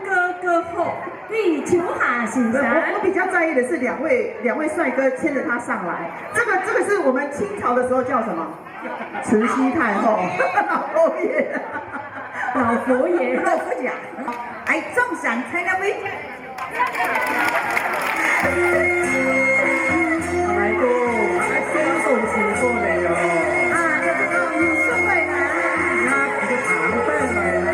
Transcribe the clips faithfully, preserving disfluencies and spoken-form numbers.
哥哥好，你手下先生。我我比较在意的是两位两位帅哥牵着他上来，这个这个是我们清朝的时候叫什么？慈禧太后，老佛爷，老佛爷，老佛爷。哎，众神在那边。来个，来送送新过来哟。啊，这个有顺位啦。那这个糖带来啦。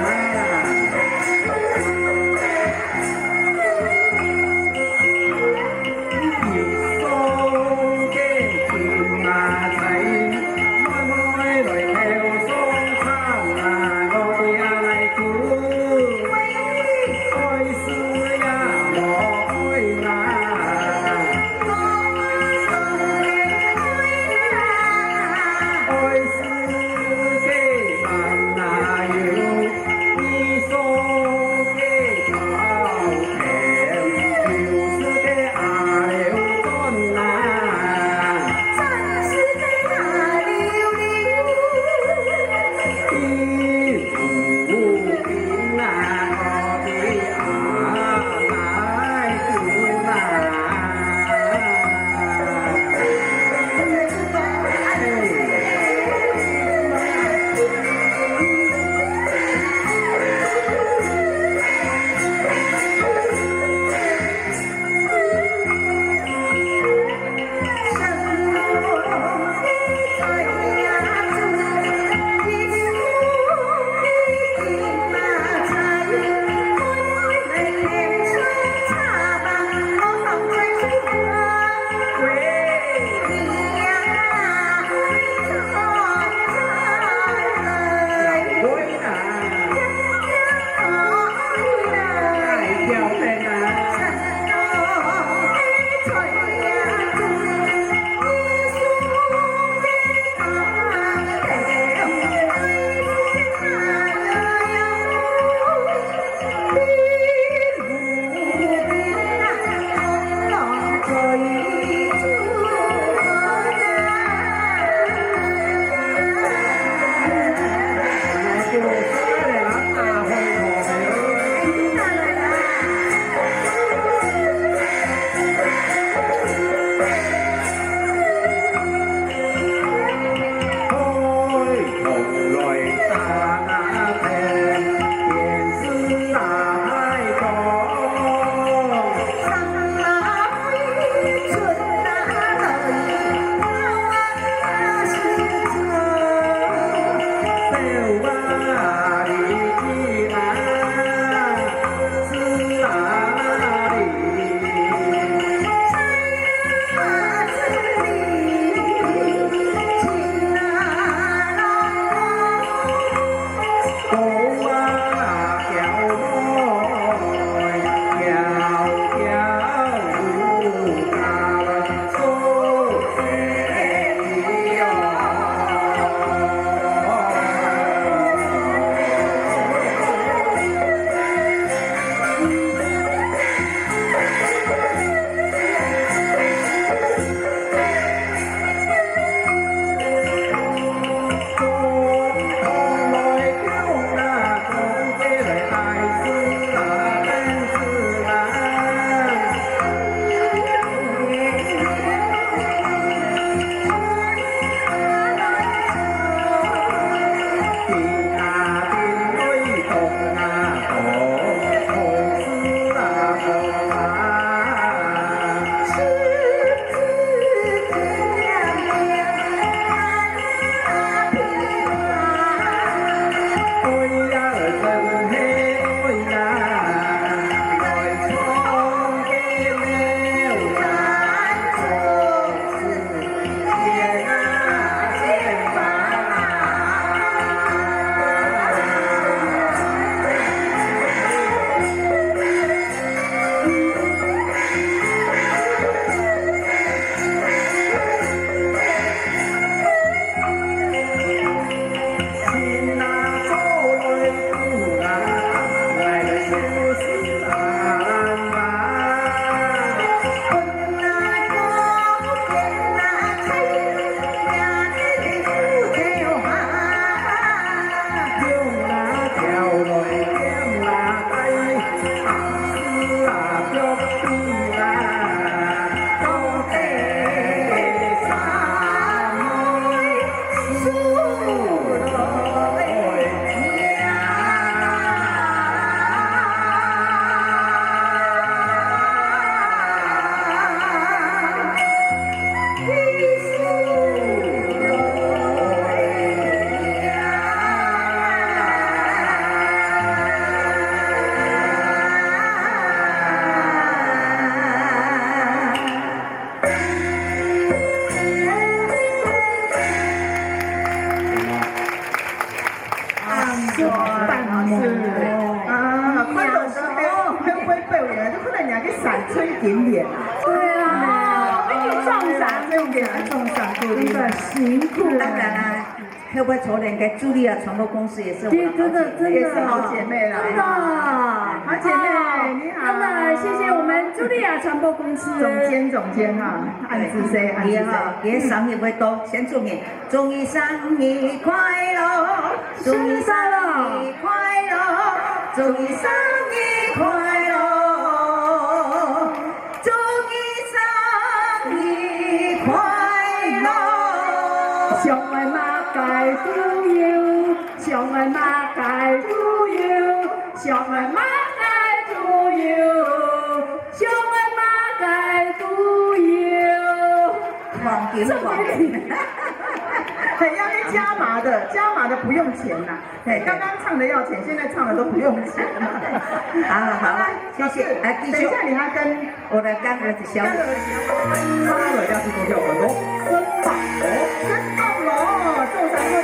个閃出金蓮啊。對啊，一定中獎。中獎，中獎，對。真的辛苦了。當然啦，後尾籌錢个茱莉亞傳播公司也是我的好姐妹。對，真的，真的。也是好姐妹啦。真的。好姐妹，啊，你好。真的，謝謝我們茱莉亞傳播公司。總監，總監哈，暗自say，暗自say。你好，你的生日會多，先祝你 祝你生日快樂，祝你生日快樂，祝你生日快樂，祝你生日快樂。想愛麼个都有，想愛麼个都有，想愛麼个都有，想愛麼个都有。黃金，黃金。很要去加碼的，加碼的不用錢啦。對，剛剛唱的要錢，現在唱的都不用錢。好，好，謝謝。來，繼續。等一下你要跟，我來跟兒子學。跟兒子學。他的要是不要很多，真棒哦，真棒哦，做三个。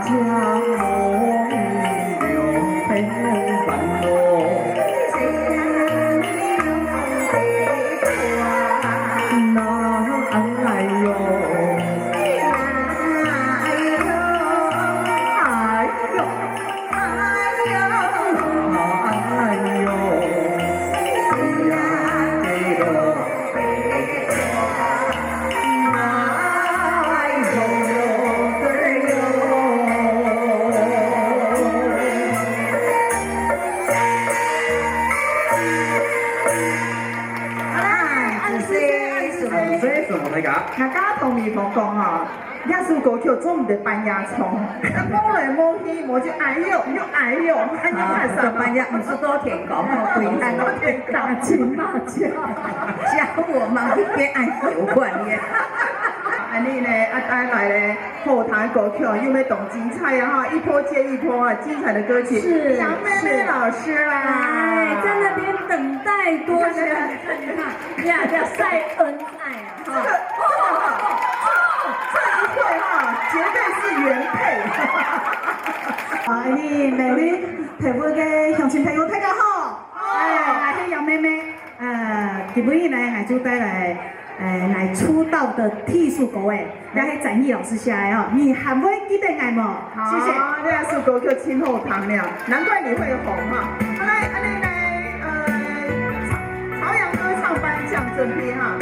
好啦，恁仔細，恁仔細。恁仔細，恁仔細，大家。大家同你講吼， 這首歌曲做毋得半夜唱，啊，摸來摸去，摸就哎喲，又哎喲，哎喲，啊，太慘了。半夜毋使多天光，吼，鬼喊。多天光。罵街，罵街。嚇我嘛，一邊哎喲，半夜。恁仔呢，啊，帶來咧，好聽歌曲又要當精彩啊，吼，一波接一波啊，精彩的歌曲。是，楊妹妹老師啊。是。哎，在那邊等待多久？你看，你看，你看，呀，要晒恩愛啊。 這個，這個，絕對是原配。啊，你美麗台灣个鄉親朋友，大家好。哎，𠊎係楊妹妹。呃，今晡日呢，𠊎就帶來，呃，𠊎出道的第一首歌，哎，也係展毅老師寫个哦。你還會記得𠊎無？好，謝謝。這首歌曲真好聽了，難怪你會紅哈。好，來，恁樣來，呃，朝陽歌唱班向正平哈。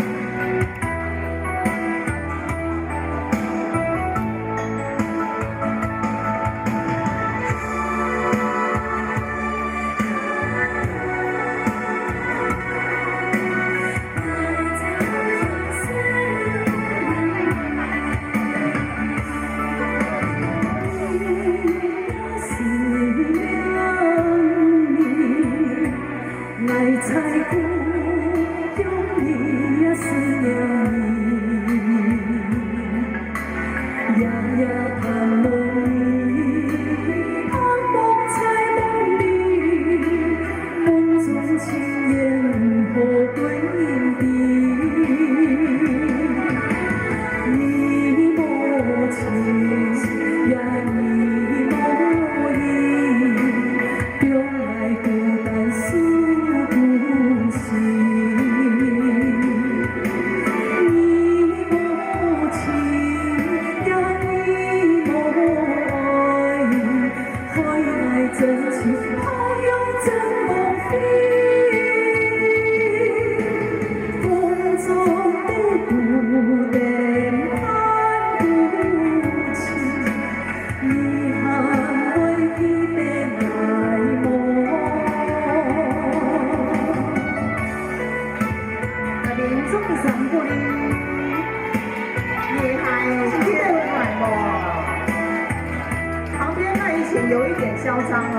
旁邊那一群有一點囂張哦。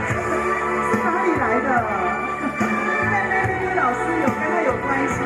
是哪裡來的？妹妹跟老師有跟他有關係。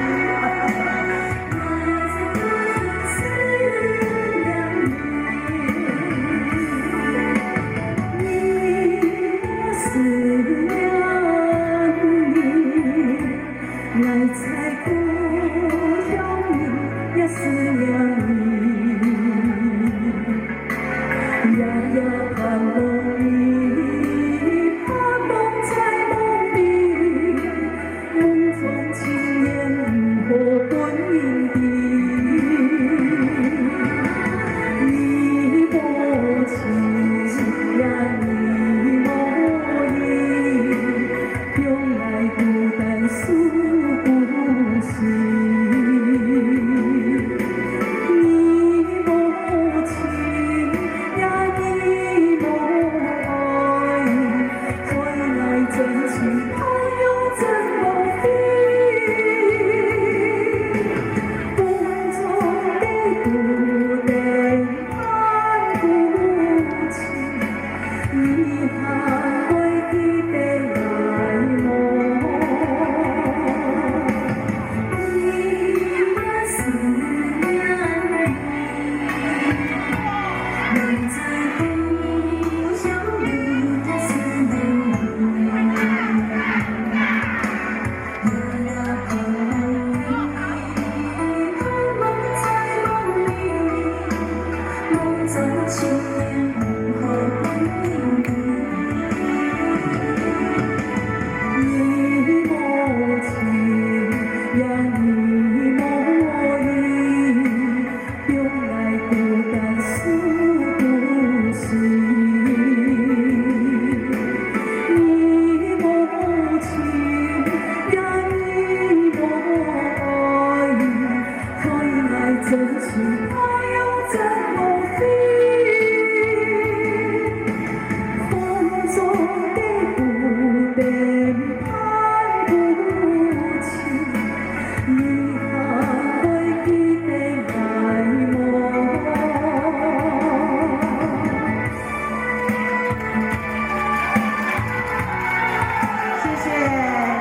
謝謝，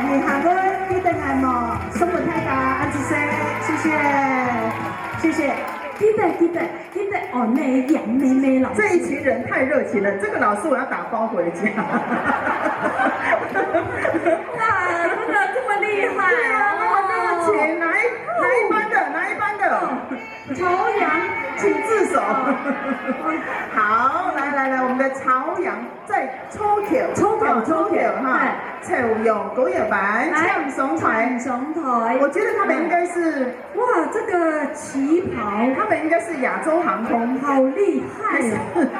你還會記得𠊎無？送分大家，恁仔細，謝謝，謝謝，記得，記得，記得哦，那楊妹妹老師。這一群人太熱情了，這個老師我要打包回家。哇，真的這麼厲害哦。對啊，那麼熱情，哪一，哪一班的？哪一班的？朝陽手。好，來來來，我們的朝陽在初九，初九，哦，初九哈，哎。朝陽歌謠班，來，請上台。請上台。我覺得他們應該是，哇，這個旗袍，他們應該是亞洲航空，好厲害哦。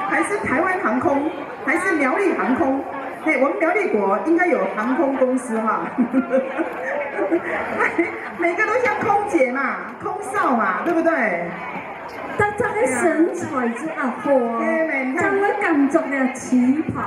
還是，還是台灣航空，還是苗栗航空？嘿，我們苗栗國應該有航空公司哈。每個都像空姐嘛，空少嘛，對不對？ 逐隻个身材真係好啊，嘿，你看。正會感覺了旗袍。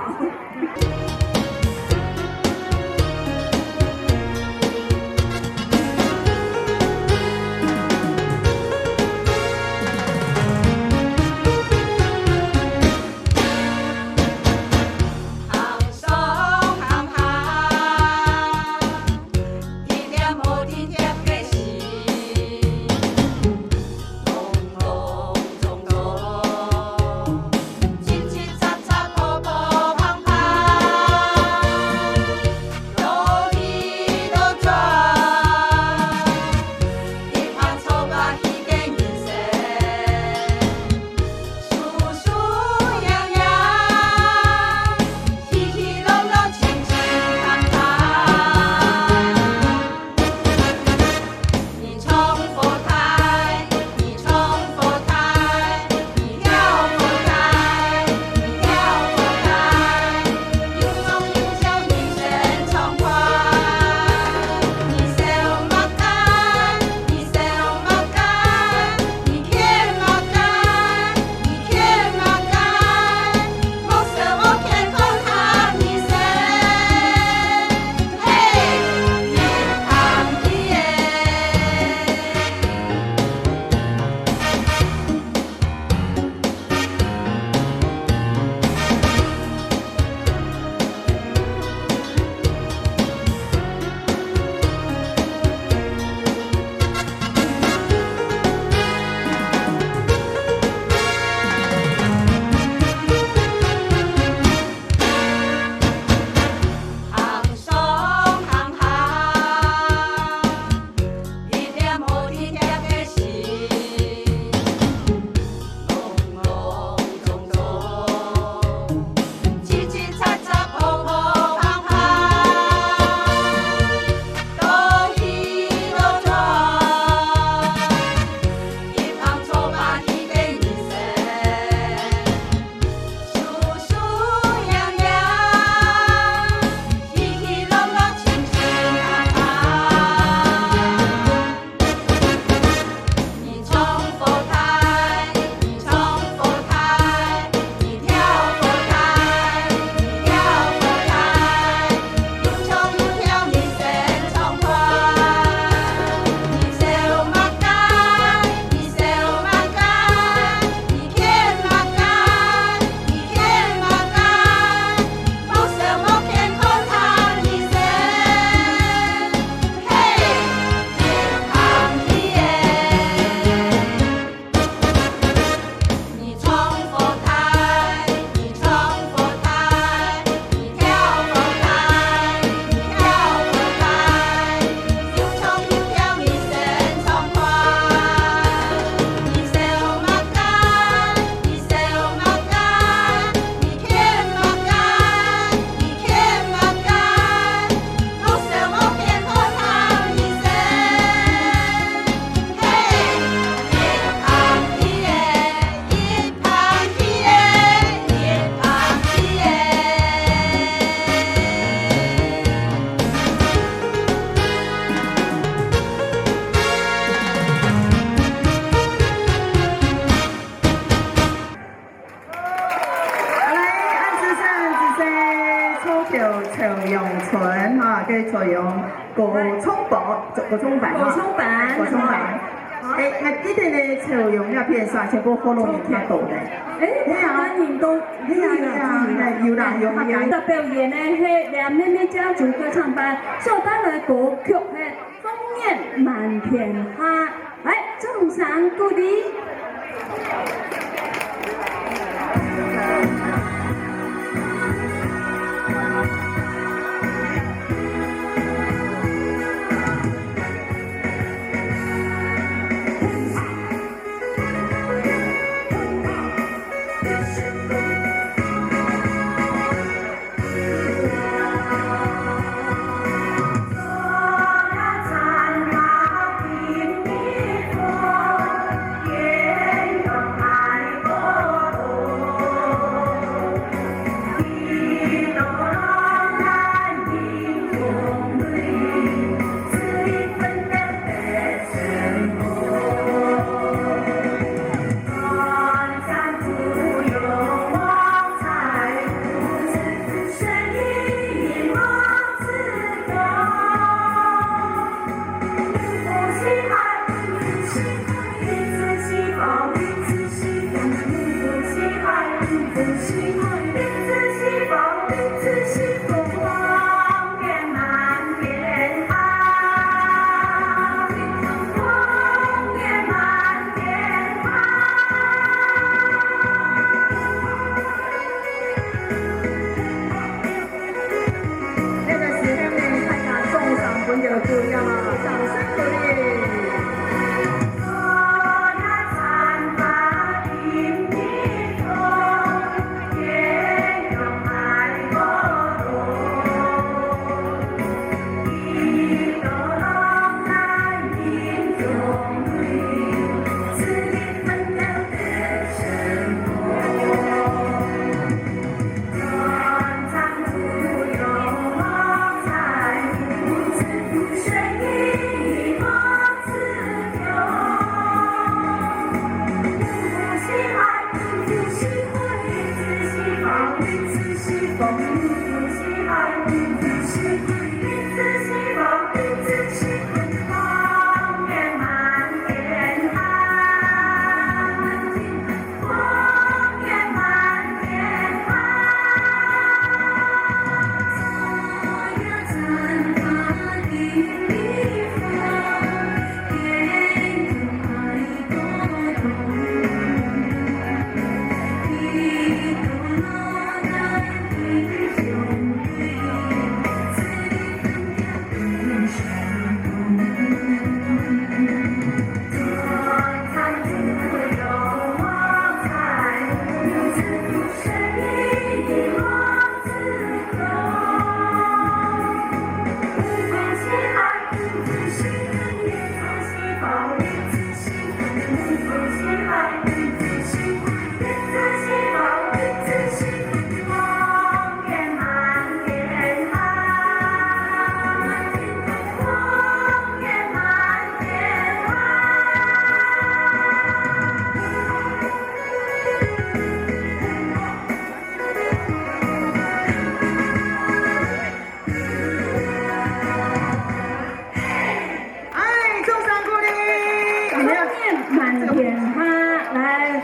來，恁仔細，恁仔細，初九朝陽村哈，該朝陽高中部，高中班哈。高中班。高中班。好。欸，𠊎記得呢，朝陽這片啥，全部學老人聽到呢。欸，係啊。客家人都，係啊，係啊，係啊，有啦，有客家人。有。這表演呢，係兩妹妹家族歌唱班所帶來歌曲，係豐年滿天下。 來，掌聲鼓勵。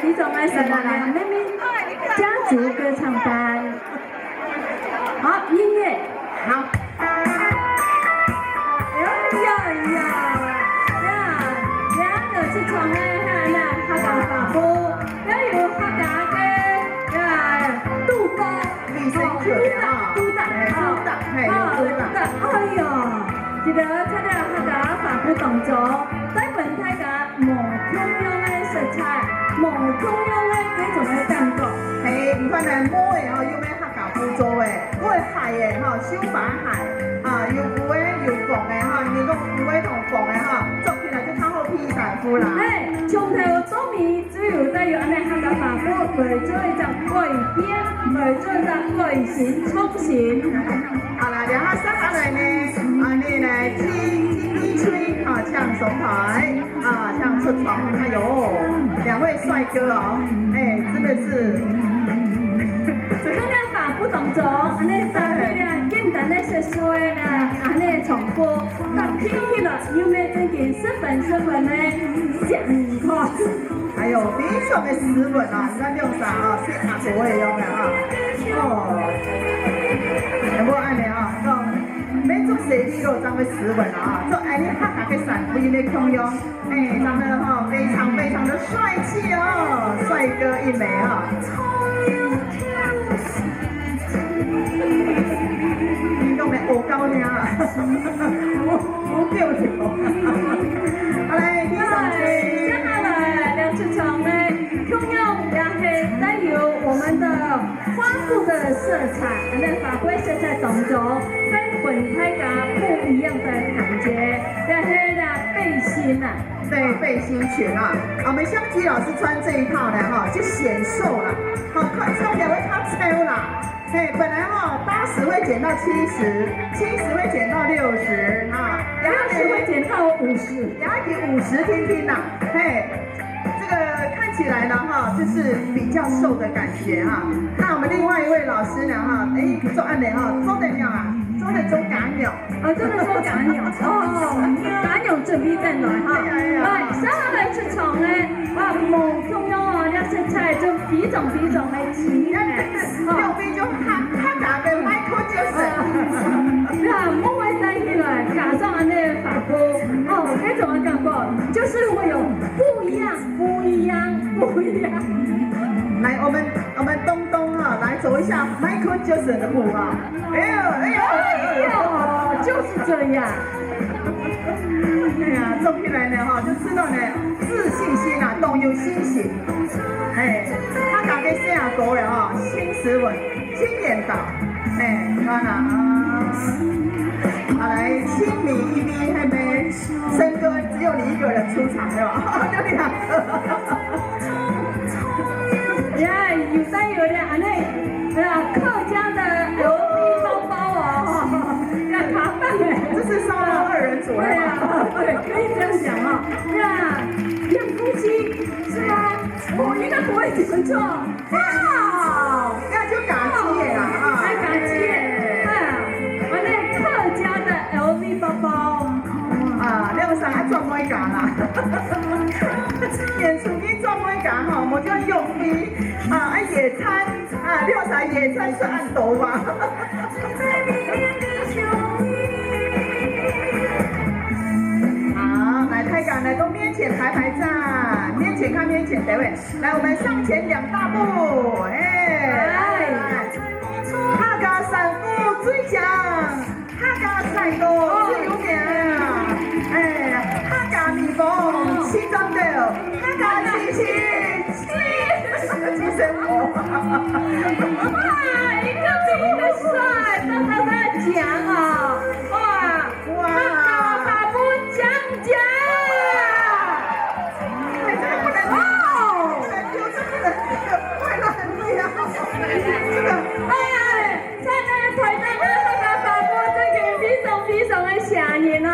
非常的神圣的妹妹家族歌唱班。好，音乐。好。哎呀呀呀！呀，兩个出場的，哈，客家花布，也有客家的，呀，杜甫，李生全啊，杜甫，杜甫，哎，杜甫，嘿，有杜甫。杜甫，哎呀，記得在這客家花布當中，帶分大家 無共樣个色彩，無共樣个各種个感覺。嘿，你看呢，帽仔吼，又係客家布做个，个鞋仔吼，繡花鞋啊，有烏个，有紅个吼，你講烏个同紅个吼，著起來就較好披衫褲啦。嘿，從頭到尾只有帶有恁呢客家花布，來做一隻改變，來做一隻改新創新。好啦，然後接下來呢，啊，你來聽，聽一吹啊，唱上台。 啊，這樣出場，哎喲，兩位帥哥哦，哎，真的是，客家花布當中，恁呢搭配了簡單个色水啦，恁呢重複，搭配起來，有無真經十分十分个像款？哎喲，非常个斯文啊，你看兩儕啊，像阿哥一樣个啊，哦，全部恁呢啊，講，免做生理咯，正會斯文啊，做恁呢客家个衫褲，有無共樣？ 哎，長得哈，非常非常的帥氣哦，帥哥一枚哈。你講的我高呢啊，我我六九。好嘞，第三位。接下來，兩出場呢，共樣也係帶有我們的花布的色彩，恁呢花布色彩當中，帶分大家不一樣的感覺，也係呢背心啊。 對，背心裙啊，啊，我們香吉老師穿這一套呢，哈，就顯瘦了，好，看上面會較瘦啦。嘿，本來哈，八十會減到七十，七十會減到六十啊，六十會減到五十。也許五十聽聽啦，嘿，這個看起來呢，哈，就是比較瘦的感覺哈。那我們另外一位老師呢，哈，誒，做恁呢哈，做得了啊，做得做假鳥。 哦，這個做假鳥，哦，假鳥準備等來哈。哎呀，哎呀。來，接下來出場呢，啊，無共樣哦，這色彩就非常非常个鮮豔，哦。右邊就客，客家个Michael Jackson。啊，莫會戴起來，假裝恁呢發光，哦，這種的感覺，就是會有不一樣，不一樣，不一樣。來，我們，我們東東啊，來走一下Michael Jackson的步啊。 哎喲，哎喲，哎喲，就是這樣。哎呀，做起來呢，哈，就知道呢，自信心啊，當有信心。哎，客家个細阿哥个哈，真斯文，真緣投。哎，看啊，啊，來，親民一定係咩？森哥，只有你一個人出場，對吧？就你兩個。 呀，有帶有了，恁呢，啊，客家的L V包包哦，要打扮哎。這是燒肉二人組，對啊，對，可以這樣講啊。呀，兩夫妻是嗎？我應該不會講錯。哇，那就假雞耶啦，啊。哎，假雞耶，啊，恁呢客家的L V包包。啊，兩儕還專門假啦。演出 你做麼个講吼，無就用力啊，啊，野餐啊，你有啥野餐是恁多吧？好，來，大家來到面前排排站，面前看面前，對位。來，我們上前兩大步，哎，來，來，來。客家衫褲最強。 客家帥哥最有名啊！哎，客家美風七戰鬥，客家親情七，七生活。哇，一個比一個帥，大家都在講啊！哇，哇，客家花布講講。哎，這個不能丟，哇哦！不能丟，這不能丟，壞了很厲害。這個，哎呀， 在這个台上啊，大家發布真个非常非常个嚇人哦！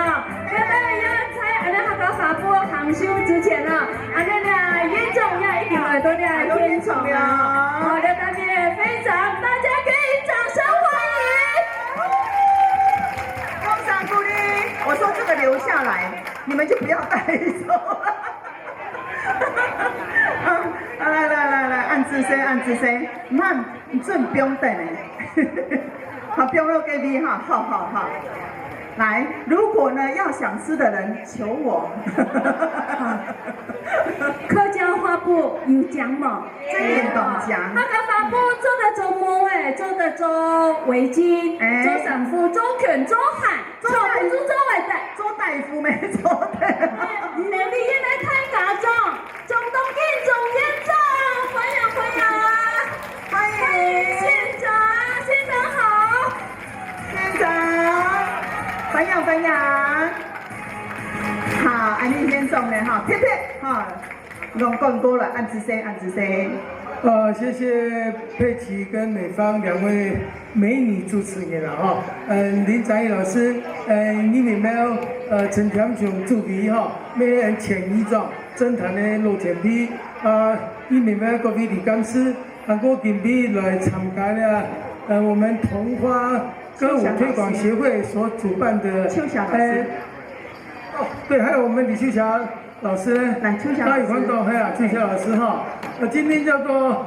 今日要在恁呢客家發布行秀之前啊，恁呢呢，院長也已經來到這現場了。好，來，大家非常，大家給予掌聲歡迎。掌聲鼓勵，我說這個留下來，你們就不要帶走。來來來來，恁仔細，恁仔細，你看，你準備等呢。好，放落該位哈，好好好。來，如果呢要想吃的人求我。客家花布有獎無？這點懂獎。客家花布做得做帽仔，做得做圍巾，哎。做衫褲，做裙，做鞋，做大，全部做會得。做大夫沒錯的。哎，你等你現在看假裝。 張東進、張院長，歡迎歡迎！歡迎！歡迎縣長，縣長好！縣長，歡迎歡迎！好，恁樣縣長呢，哈，拍拍，哈，攏講過了，恁仔細，恁仔細。呃，謝謝佩琪跟美芳兩位美女主持人啊，哈。嗯，林展翼老師，嗯，你們沒有，呃，陳添雄主委哈，每人簽一張。 政壇个老前輩，啊，以及呢各位理監事，還過今晡日來參加了，呃，我們桐花歌舞推廣協會所主辦的，秋霞老師。呃，哦，對，還有我們李秋霞老師呢，來，秋霞老師。大家有看到，嘿啊，秋霞老師哈，呃，今天叫做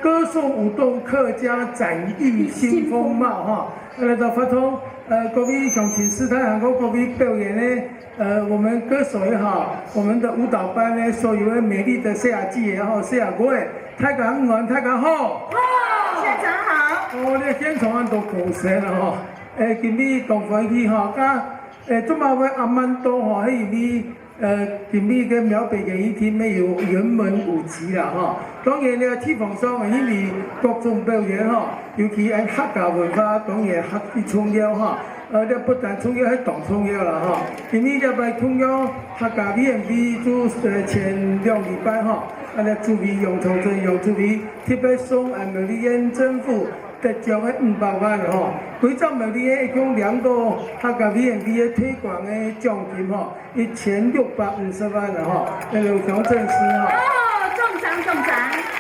歌頌舞動客家展翼新風貌哈，來到發通，呃，各位鄉親師太，還過各位表演呢， 呃，我們歌手也好，我們的舞蹈班呢，所有的美麗的細阿姊也好，細阿哥，大家午安，大家好。好，現場好。哦，這現場恁多歌聲了吼。誒，今晡日當歡喜吼，啊，誒，這馬位阿曼多吼，係因為，呃，今晡日个苗北演藝廳沒有雲門舞集啦吼。當然呢，地方上因為各種表演吼，尤其誒客家文化，當然較重要吼。 呃，這不但重要，還當重要啦吼。因為這擺同樣客家委員會就，呃，前兩禮拜吼，啊，這主委楊秋珍楊主委特別送，呃，苗栗縣政府得獎个五百萬吼。歸隻苗栗縣一共領到客家委員會个推廣个獎金吼，一千六百五十萬了吼，這個鄉鎮市吼。哦，中獎，中獎。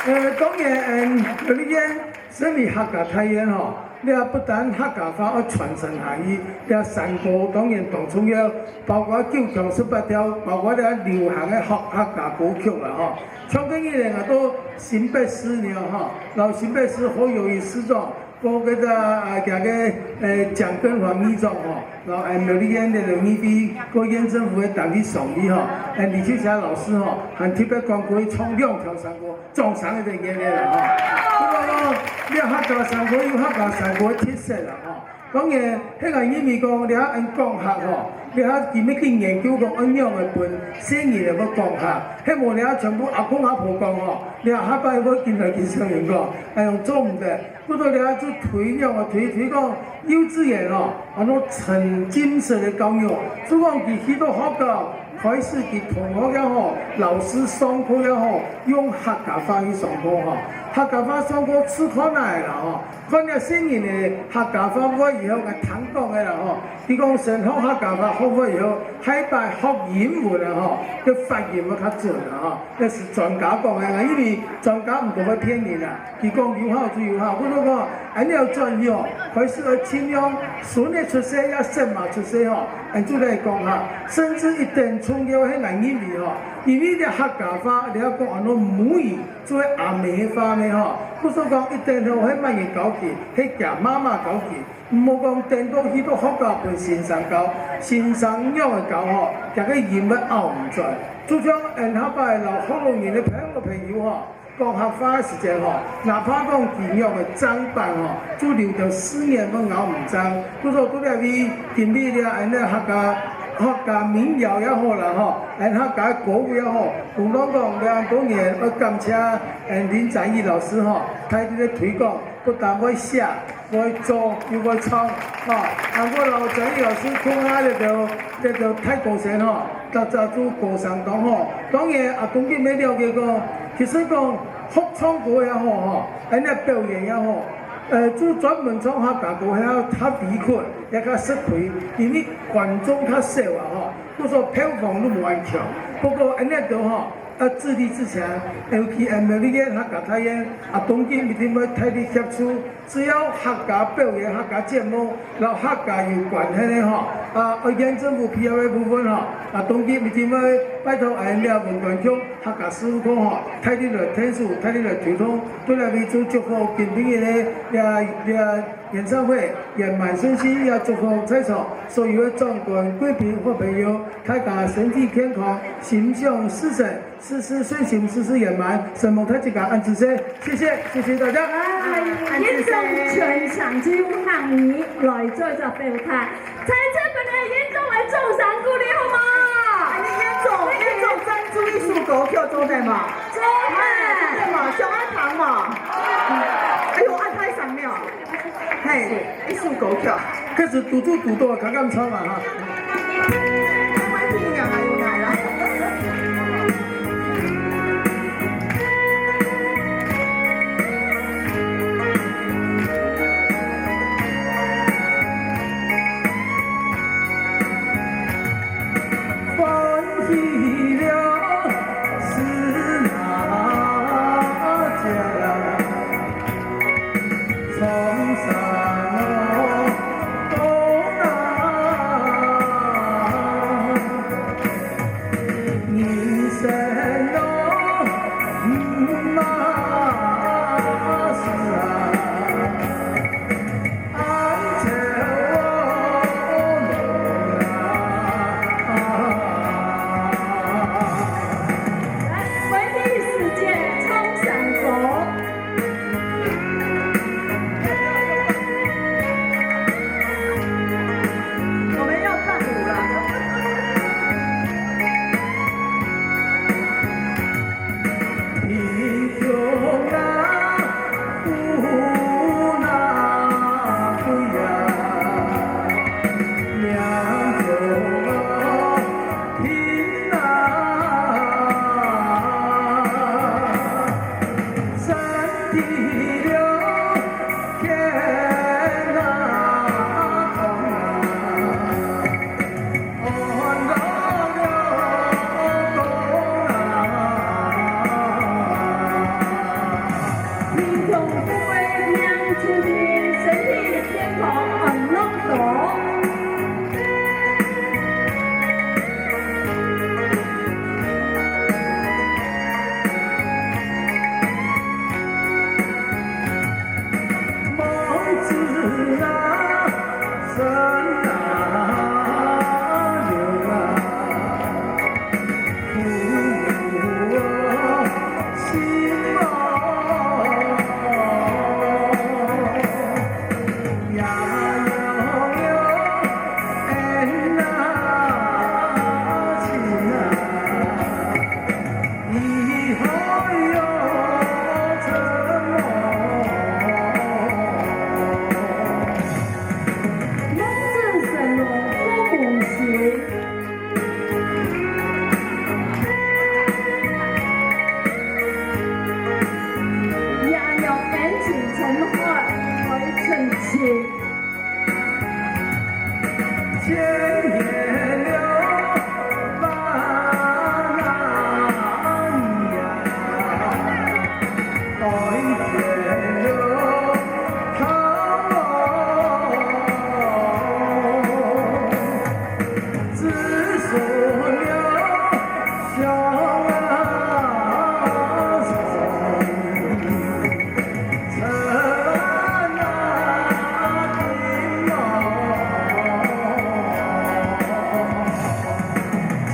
呃，當然，嗯，苗栗縣 身為客家大縣吼，這不但客家話愛傳承下去，這山歌當然當重要，包括九腔十八調，包括這流行个客，客家歌曲啦吼。像今日呢，𠊎到新北市呢吼，摎新北市侯友宜市長，過該个啊，佢个，呃，蔣根華議長吼，摎，呃，苗栗縣个議會，過縣政府个單位上去吼，呃，李秋霞老師吼，還特別講過去唱兩條山歌。 掌聲一定熱烈啦吼。不過呢，這客家山歌有客家山歌个特色啦吼。當然，該𠊎認為講，這下恁講客吼，這下佢乜去研究講，仰般个分細人仔會講客，係無這下全部阿公阿婆講吼，這下下擺會緊來緊少人講，哎喲，做毋得。不過這下就推廣啊，推，推廣 幼稚園哦，安到沉浸式个教育，就講佢去到學校，開始佢同學也好，老師上課也好，用客家話去上課吼。客家話上課試看啊啦吼，看這細人仔客家話會以後个聽講个啦吼，佢講先學客家話學會以後，下擺學英文啊吼，个發音會較準啊吼。 這係專家講个啦，因為專家毋過會騙人啊。佢講有效就有效，毋過講，恁樣轉去哦，開始愛盡量孫仔出世也孫嫲出世吼，恁就來講哈，甚至一點重要係𠊎認為吼，因為這客家話，你愛講安到母語，做阿姆个話呢吼，毋係講一點吼，係麼人教佢，係厥媽媽教佢。 毋好講等到去到學校分先生教，先生仰仔教吼，厥个音會拗毋轉。就像𠊎下擺摎學老人个朋友朋友吼，講客話个時節吼，哪怕講佢仰仔正版吼，就留到四年都拗毋正。故所在這位今晡日這恁樣客家，客家民謠也好啦吼，𠊎客家歌舞也好，無論講這恁多年，愛感謝𠊎林展翼老師吼，大力个推廣，不但會寫， 會做又會唱，吼。啊，𠊎摎展翼老師共下這條，這條大歌聲吼，大家做歌聲當好。當然，啊，當今乜了解講，其實講學唱歌也好吼，恁樣表演也好，呃，就專門唱客家歌，還較較委屈，也較吃虧，因為觀眾較少啊吼，故所票房都無恁強。不過恁樣都好，要自立自強，尤其係每一個客家大院，啊，當今一定會大力協助，只要客家表演、客家節目，摎客家有關係个吼，啊，愛縣政府配合个部分吼，啊，當今一定會拜託𠊎等文管局、客家事務局吼，大力來𢯭手，大力來推動，對來為做祝福今晡日个這這演唱會圓滿順序，也祝福在場所有个長官、貴賓、好朋友，大家身體健康，心想事成，事事順心，事事圓滿，承蒙大自家，恁仔細，謝謝，謝謝大家。啊，恁仔細。演唱全場只有客語來做一個表態，在這邊个演唱會掌聲鼓勵好嗎？恁仔演唱，演唱贊助一首歌曲做得無？做得。做得無？想愛聽無？哎喲，恁大聲了。 嘿，一首歌曲。開始堵堵堵到，剛剛唱嘛哈。我們要伴舞了。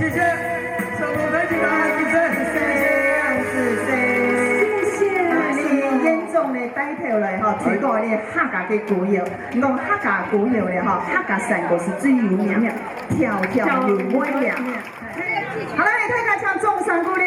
謝謝，承蒙大自家，謝謝。謝謝，謝謝。啊，你嚴重个帶頭來吼，推廣你客家个歌謠，講客家歌謠咧吼，客家山歌係最有名，條條有味啊。 好，來，大家掌聲鼓勵。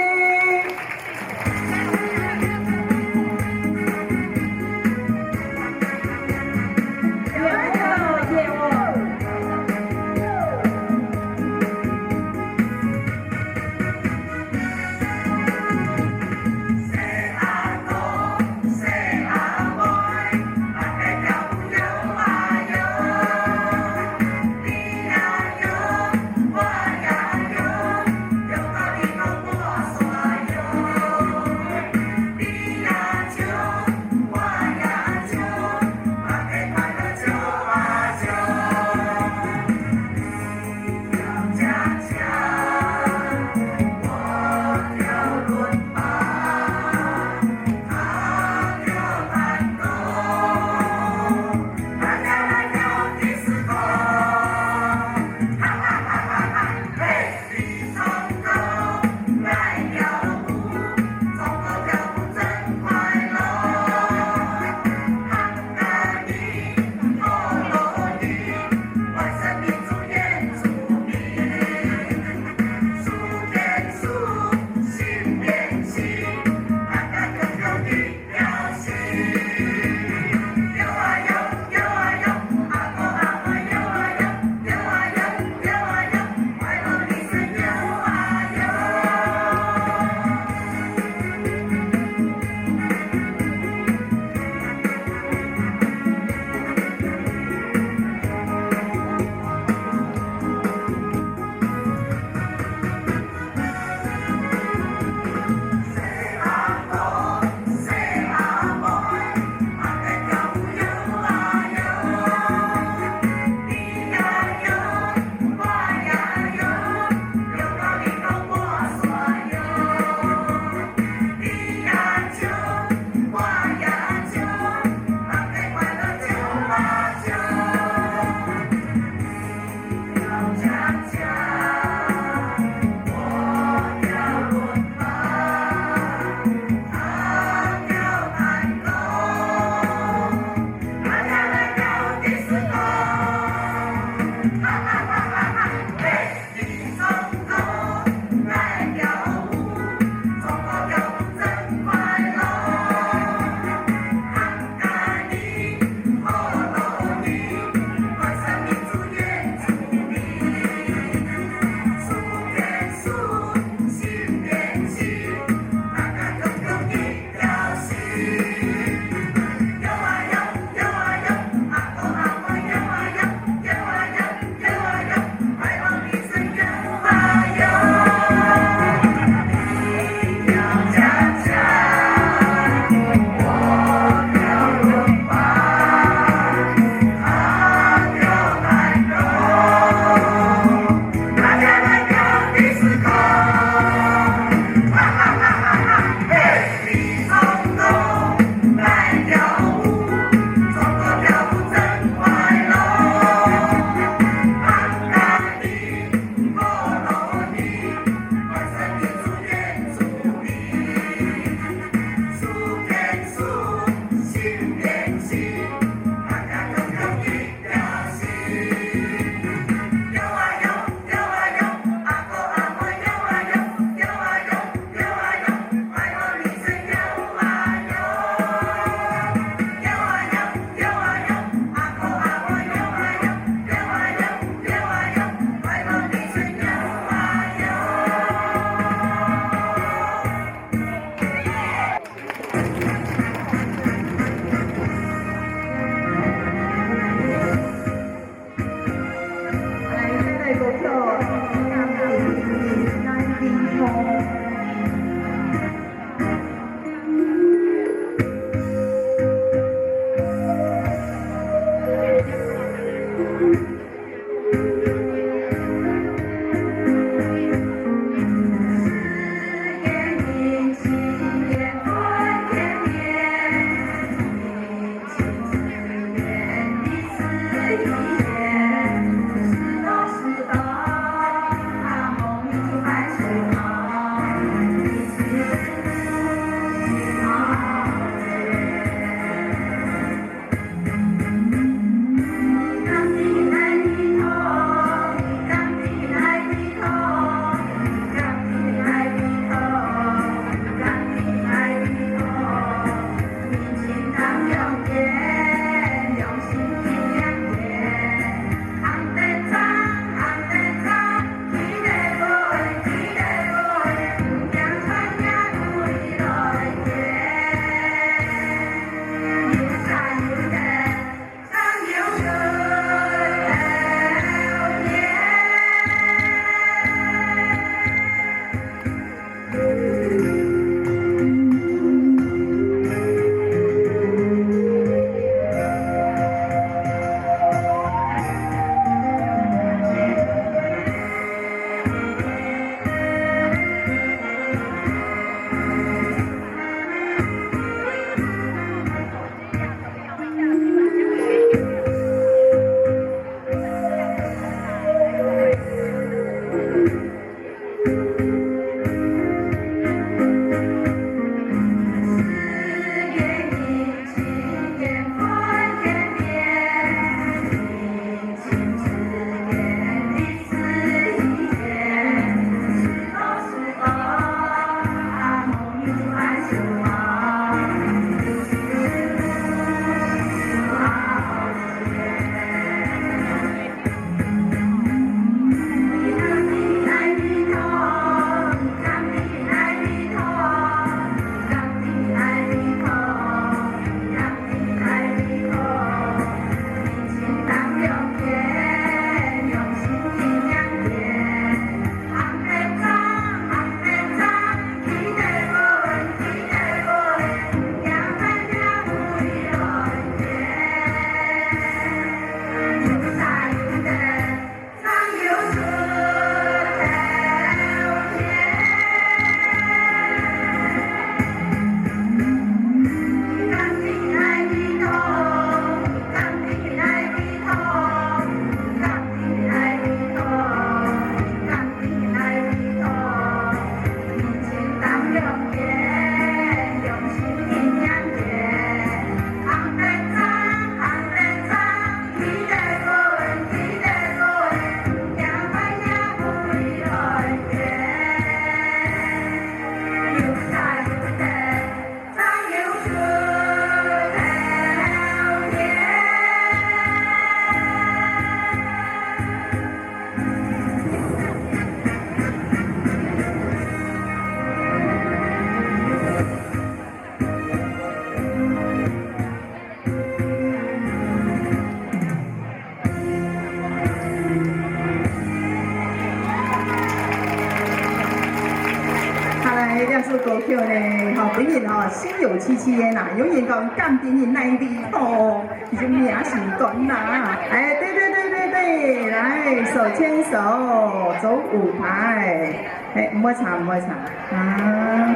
這首歌曲呢，吼，本人吼，心有戚戚焉啦，有人講感情的內力吼，已經名是斷啦。哎，對對對對對，來，手牽手，走五排。哎，毋會唱，毋會唱。啊，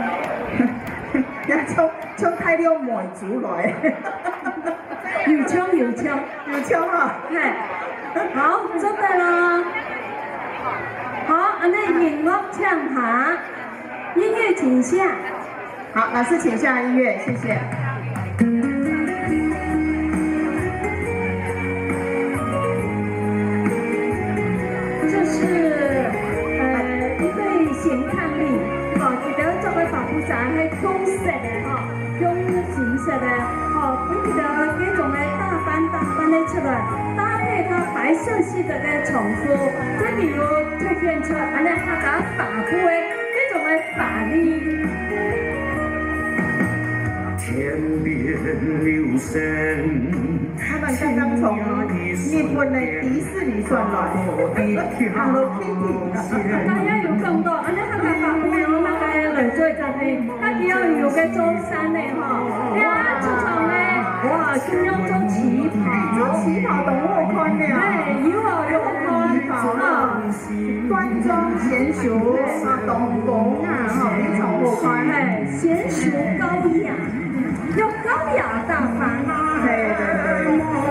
要唱，唱太溜美足來。有唱，有唱。有唱啊。嘿，好，做得了。好，恁呢音樂請下。 音樂請下。好，老師請下音樂，謝謝。這是，呃，一對賢伉儷，吼，佢兜著个白布衫係紅色个，吼，紅心色个，吼，分佢兜這種个打扮打扮了出來，搭配佢白色系的个長褲，這裡有凸顯出恁呢客家白布个這種个 法力。天邊流星，他們剛剛從日本的迪士尼轉來，Hello Kitty。剛剛有講到，啊，那個法布用那個來做一個，它只要有個中山的哈，呀，出場嘞，哇，就用做旗袍，做旗袍當好看呢。哎，有哦，有好看，哈。 端莊賢淑，啊，當好啊，吼，非常好看。哎，賢淑高雅，要高雅大方。對對對，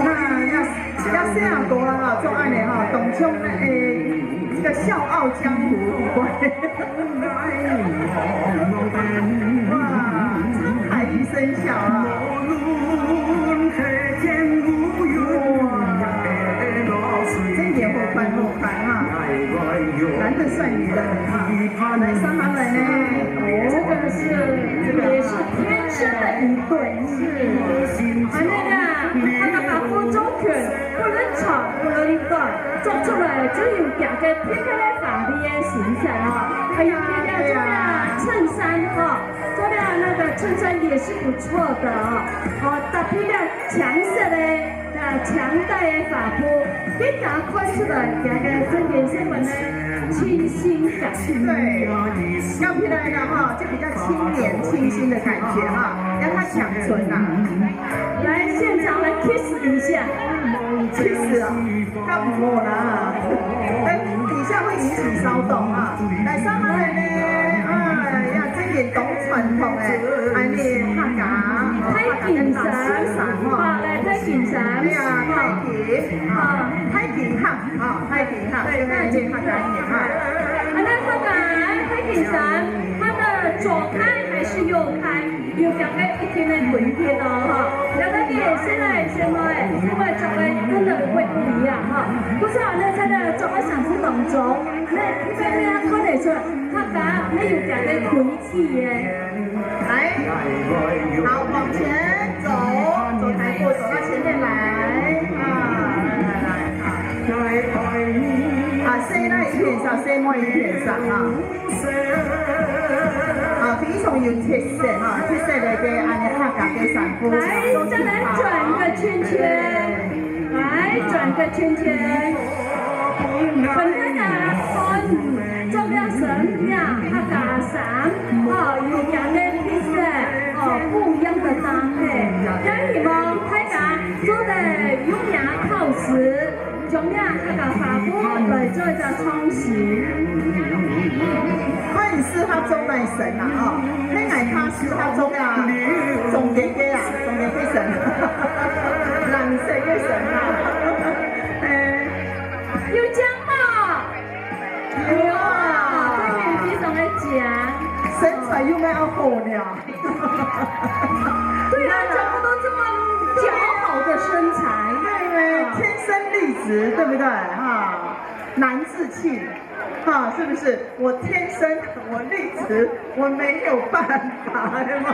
那要要這樣多了哈，做愛呢哈，當像那誒，這個笑傲江湖一般。哇，滄海一聲笑啊！ 哇，真个好看，好看哈！男的帥，女的美哈！來，上行來呢。哦，這個是，這個也是天生的一對。是。啊，那個，他的把握周全，不論長不論短，做出來就有兩個特別的法力的形象啊。還有一個叫做襯衫哈。 做了那個襯衫也是不錯的哦。好，搭配了強色的，啊，強帶的法布，更加看出來這個真的是很清新感。對，要起來了哈，就比較青年清新的感覺哈，讓它強純啊。來，現場來 kiss 一下。Kiss 啊。 較毋好啦。等一下會引起騷動啊。來，上來呢，哎呀，這個當傳統的，恁呢客家，太緊神，客家个大衣衫吼。啊，來，太緊神。哎呀，太緊，啊，太緊哈，啊，太緊哈，對，太緊客家人哈。啊，那客家太緊神，它的左開還是右開？ 有兩個一定的規定哦，哈。兩個你也現在先來，因為這個真的會不一樣哈。不是啊，那真的這個想是當中，那這邊看得出，他把那有兩個規矩耶。來，好，往前走，走台步，走到前面來，啊，來來來，啊，啊，細妹一片上，細妹一片上啊。 啊，非常有特色哈，特色个个恁呢客家个衫褲。來，再來轉一個圈圈，來，轉一個圈圈。分大家看，做了身呀，客家衫，哦，有樣个特色，哦，不一樣的搭配。也希望大家做得有名靠實。 將這客家花布來做一隻創新。看你適合做哪身啊，吼？恁𠊎較適合做啊，中間个啊，中間个身，藍色个身啊。欸，有靚無？有啊，這個非常个靚。身材又蠻好呢。 對啊，全部都這麼姣好的身材。對，天生麗質，對不對？哈，難自棄，哈，是不是？我天生，我麗質，我沒有辦法，對嗎？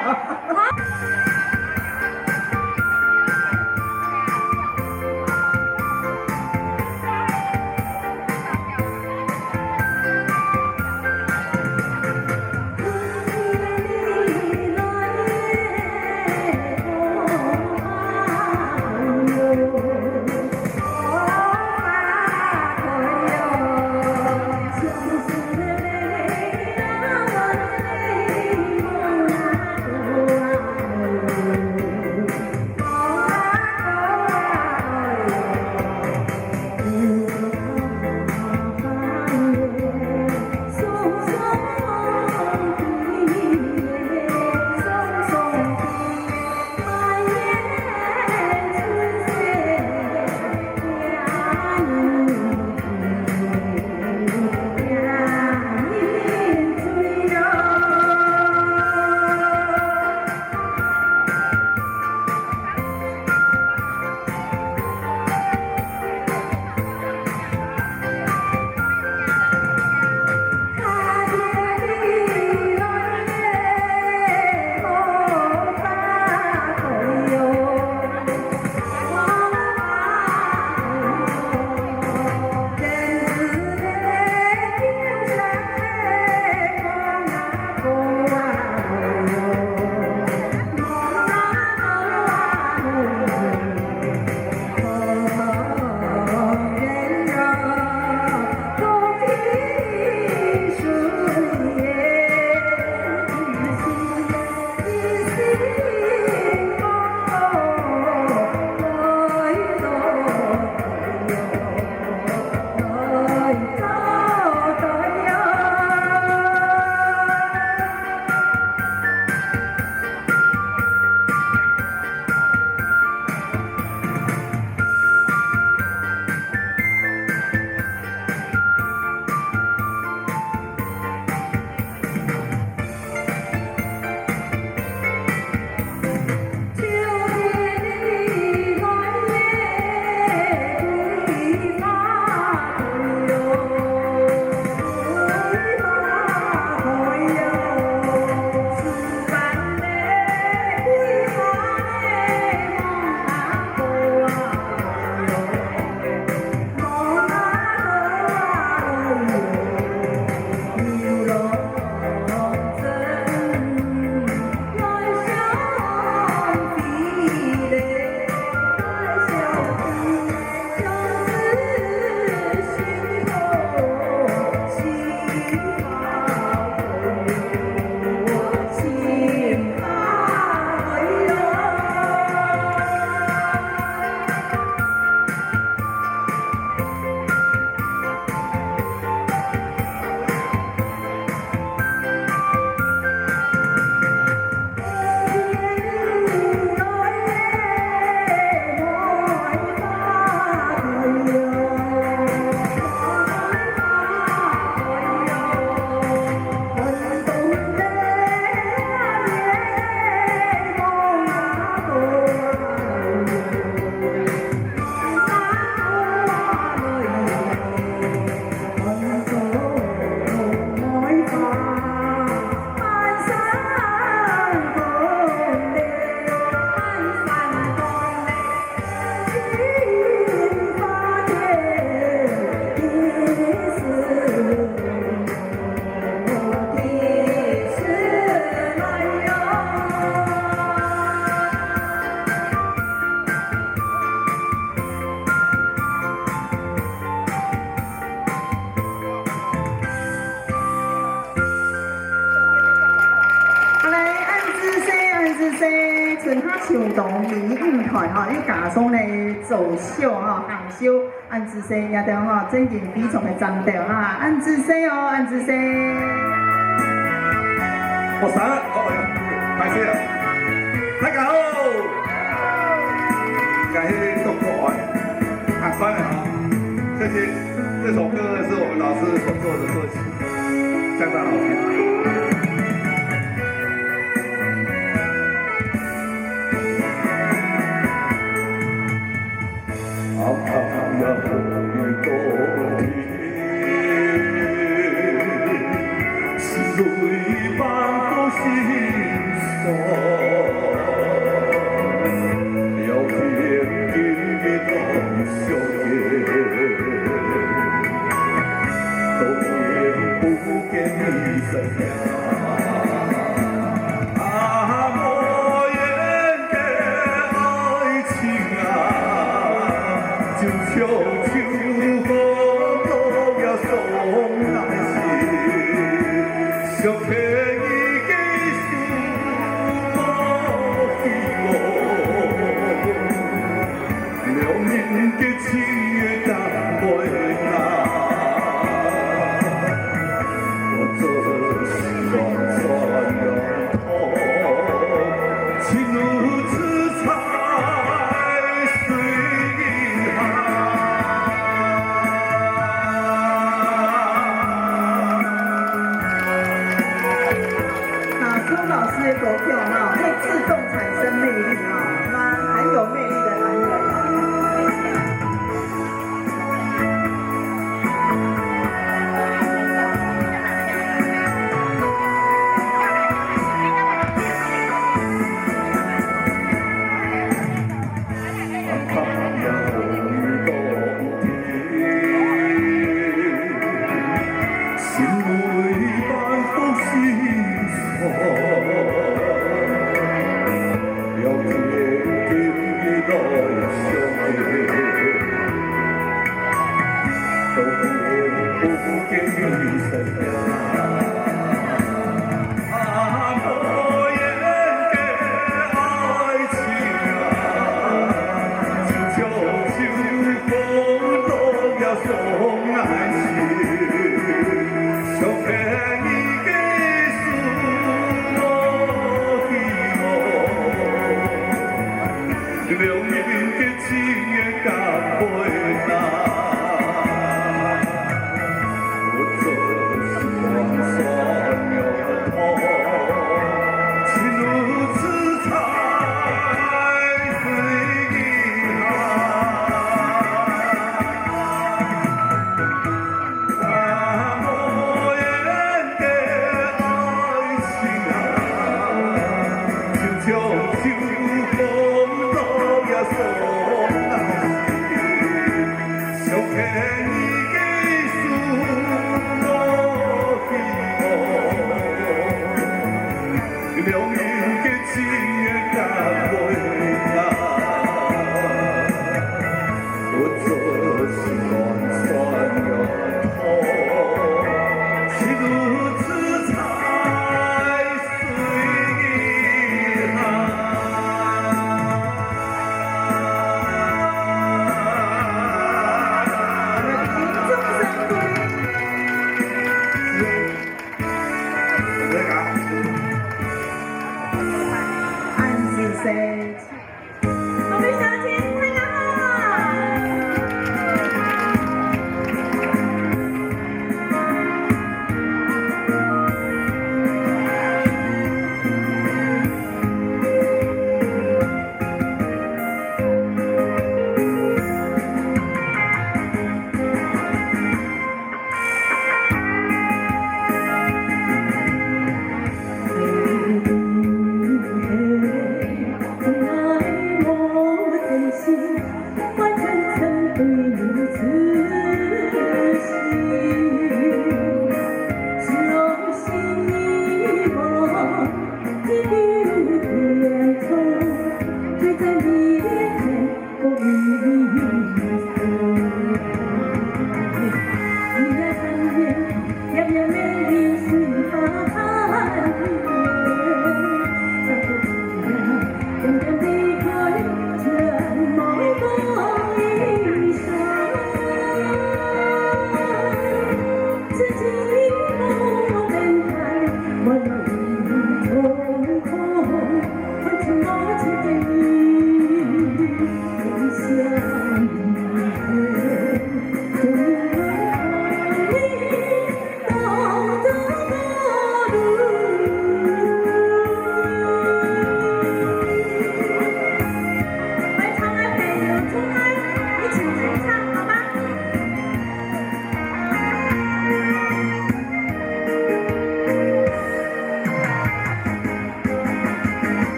秀東第五團吼，又加上呢走秀吼，行秀，恁仔細，這兜吼，真經非常个讚頭哈，恁仔細哦，恁仔細。學生，哦，歹勢啊，大家好，感謝各位，啊，歡迎哈，謝謝。這首歌是我們老師所做的歌曲。 相當好聽。那苏老師的歌曲哈，會自動產生魅力哈，那很有魅力的男人。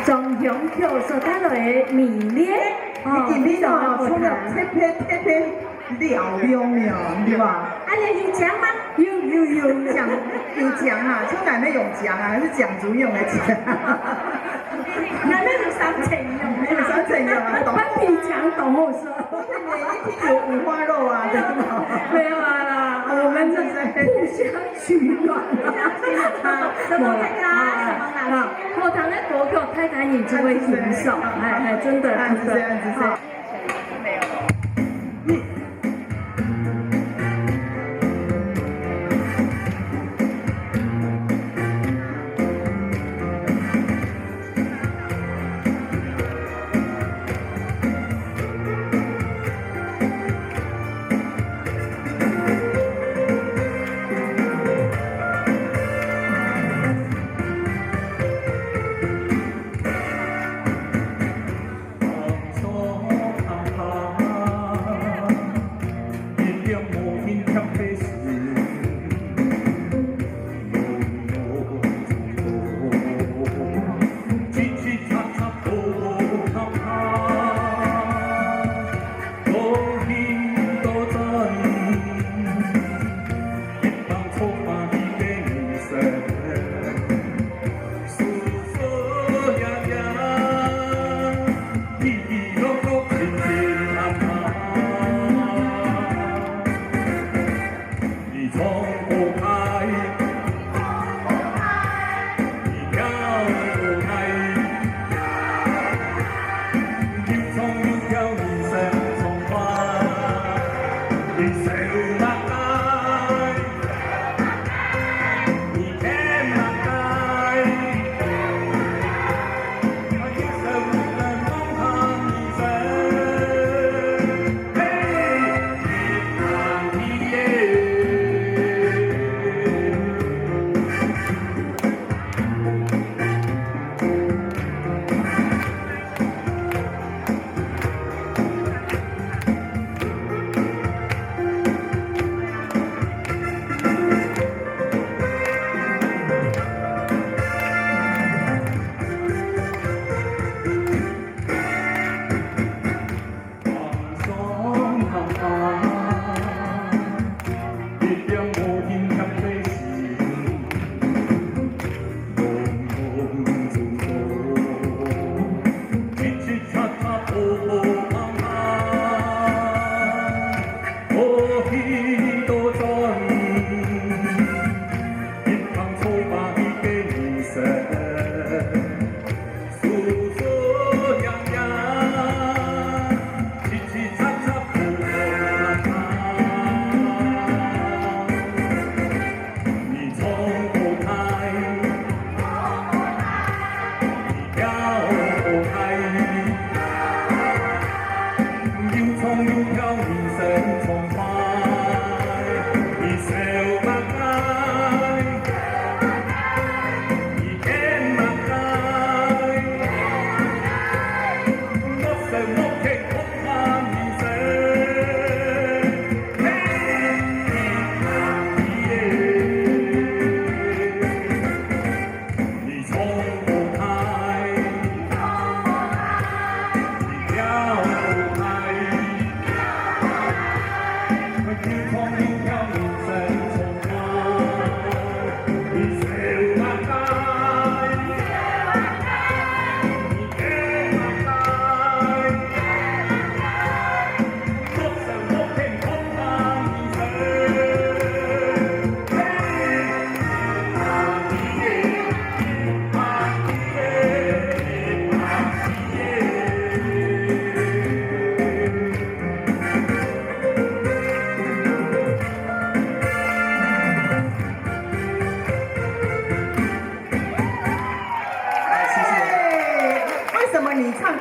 庄香橋所帶來个迷戀，哦，你今天哦，非常好聽。唱了特別特別嘹亮了，對吧？啊，你有獎嗎？有有有有。獎有獎啊，唱哪能用獎啊？還是獎主用的獎？哪能有三層用的啊？有三層用啊，懂。攀比獎懂后说。你一定有五花肉啊，對吧？没有啊啦，我们互相取暖。好，什么那个啊，什么啊？啊，后堂的国歌太太你就会欣赏，哎哎，真的真的。啊，是这样子，是这样。好。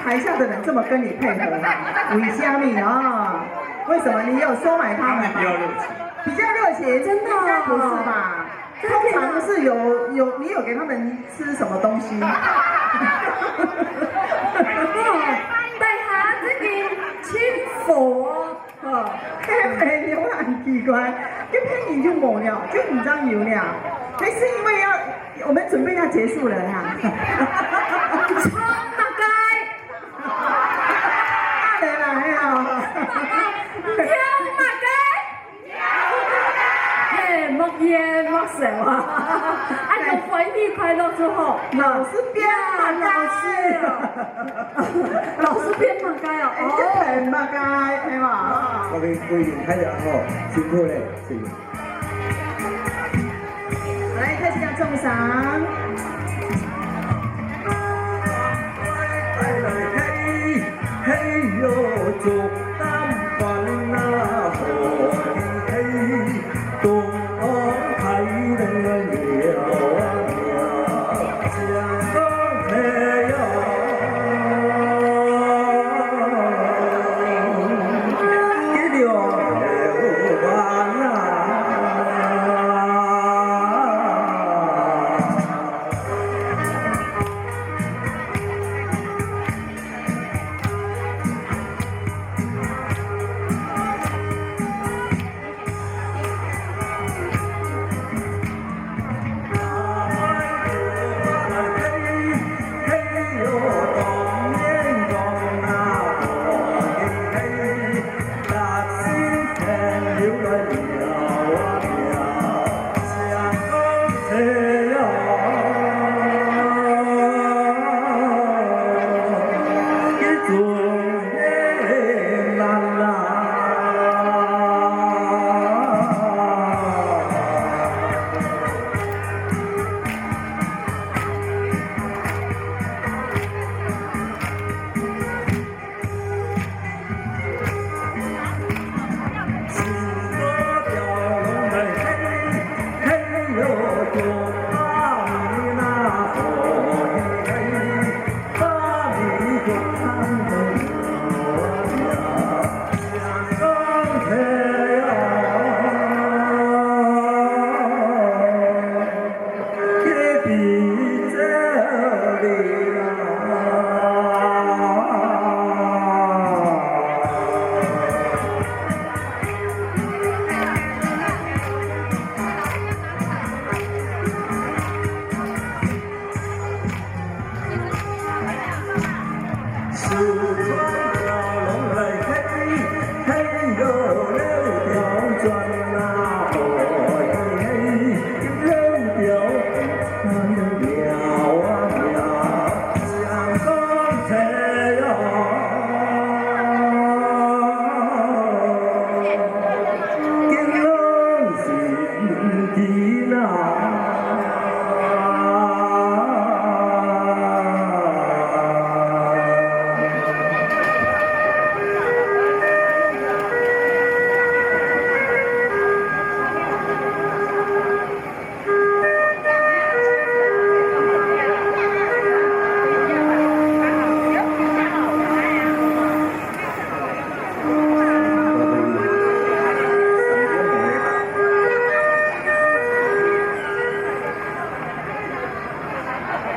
台下的人這麼跟你配合啊？為什麼啊？為什麼？你有收買他們嗎？他們比較熱情。比較熱情？真的哦。應該不是吧？真的假的？通常是有，有，你有給他們吃什麼東西？哦，大家這個清楚哦。 哦，該朋友很奇怪，該朋友就無了，就毋知有了。還是因為要，我們準備要結束了呀。唱麼个？啊，來啦，哎呀。跳麼个？嘿，莫煙莫笑啊！啊，有歡喜快樂就好。老師變了，老師。 老師變麼个哦？哎，這變麼个，係嘛？我哋歡迎大家吼，辛苦咧，辛苦。來，開始要掌聲。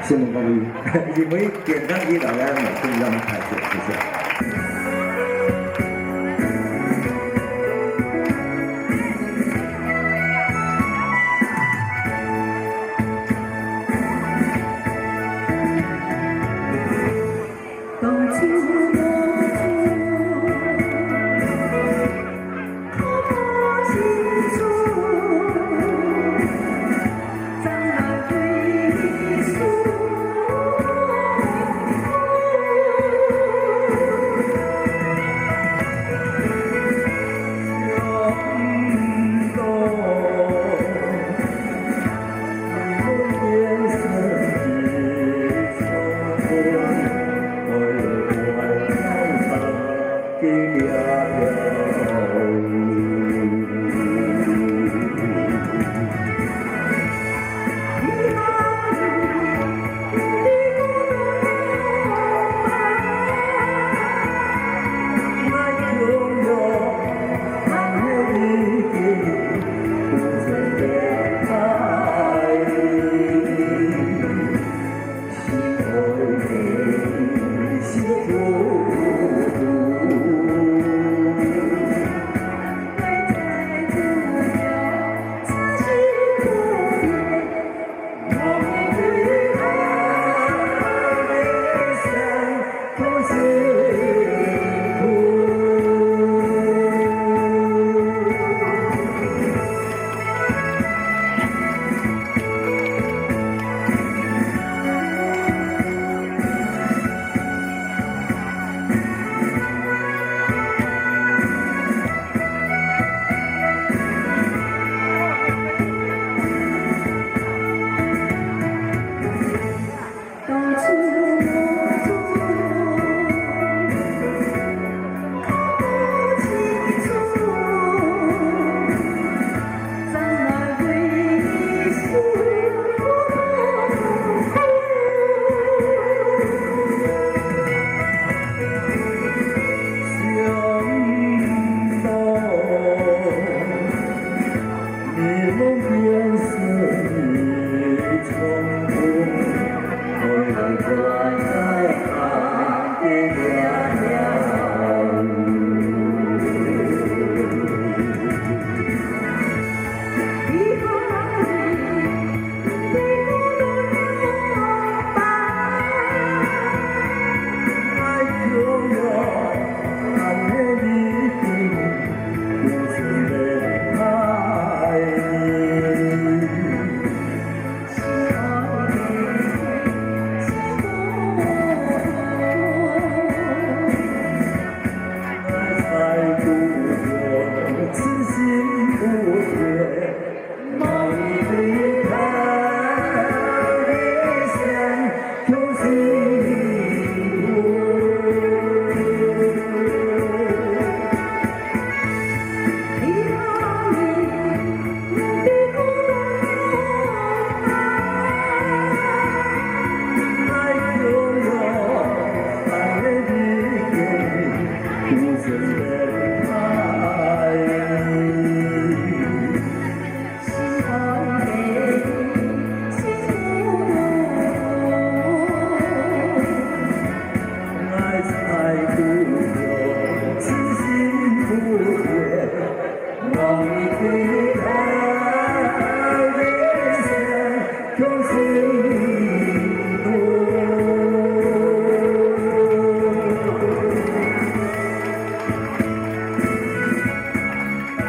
先問各位，因為健康醫療要很重要，謝謝，謝謝。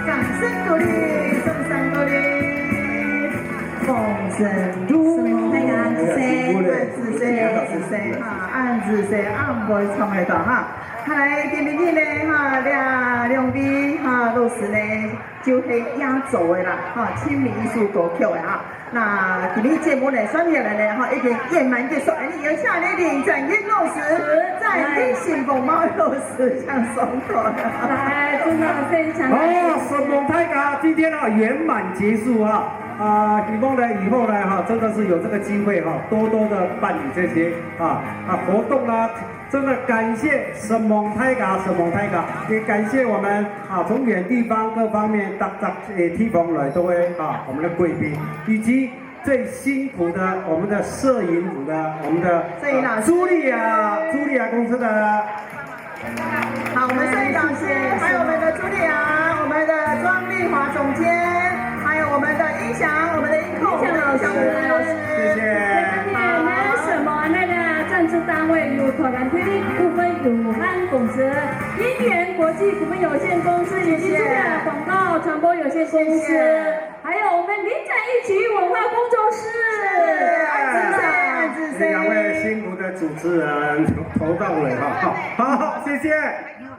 掌声鼓励，掌声鼓励。风神路。大家，谢谢。辛苦了。谢谢，谢谢哈，恁仔細，恁會唱得到哈。看來今日呢哈，這兩位哈老師呢，就係壓軸个啦哈，親民藝術歌曲个哈。 那今日節目呢，算起來呢，哈，已經圓滿結束。哎，你有請你林展英老師、展英新風貌老師上台。來，真的非常感謝。哦，承蒙大家，今天啊，圓滿結束啊。啊，希望呢，以後呢，哈，真的是有這個機會哈，多多的辦理這些啊，啊，活動啊，真的感謝承蒙大家，承蒙大家，也感謝我們啊，從遠地方各方面，各，各，呃，地方來的啊，我們的貴賓，以及最辛苦的我們的攝影組的，我們的，攝影老師。呃，茱莉亞，茱莉亞公司的。好，我們攝影老師，還有我們的茱莉亞，我們的莊麗華總監，還有我們的音響，我們的音控，音響老師。我們的音響老師。謝謝。下面呢，承蒙个贊助單位有台灣霹靂股份有限公司、音源國際股份有限公司以及茱莉亞廣告傳播有限公司。謝謝。 還有我們林展英體育文化工作室。是，恁仔細，恁仔細。這兩位辛苦的主持人，頭，頭到尾哈。好，謝謝。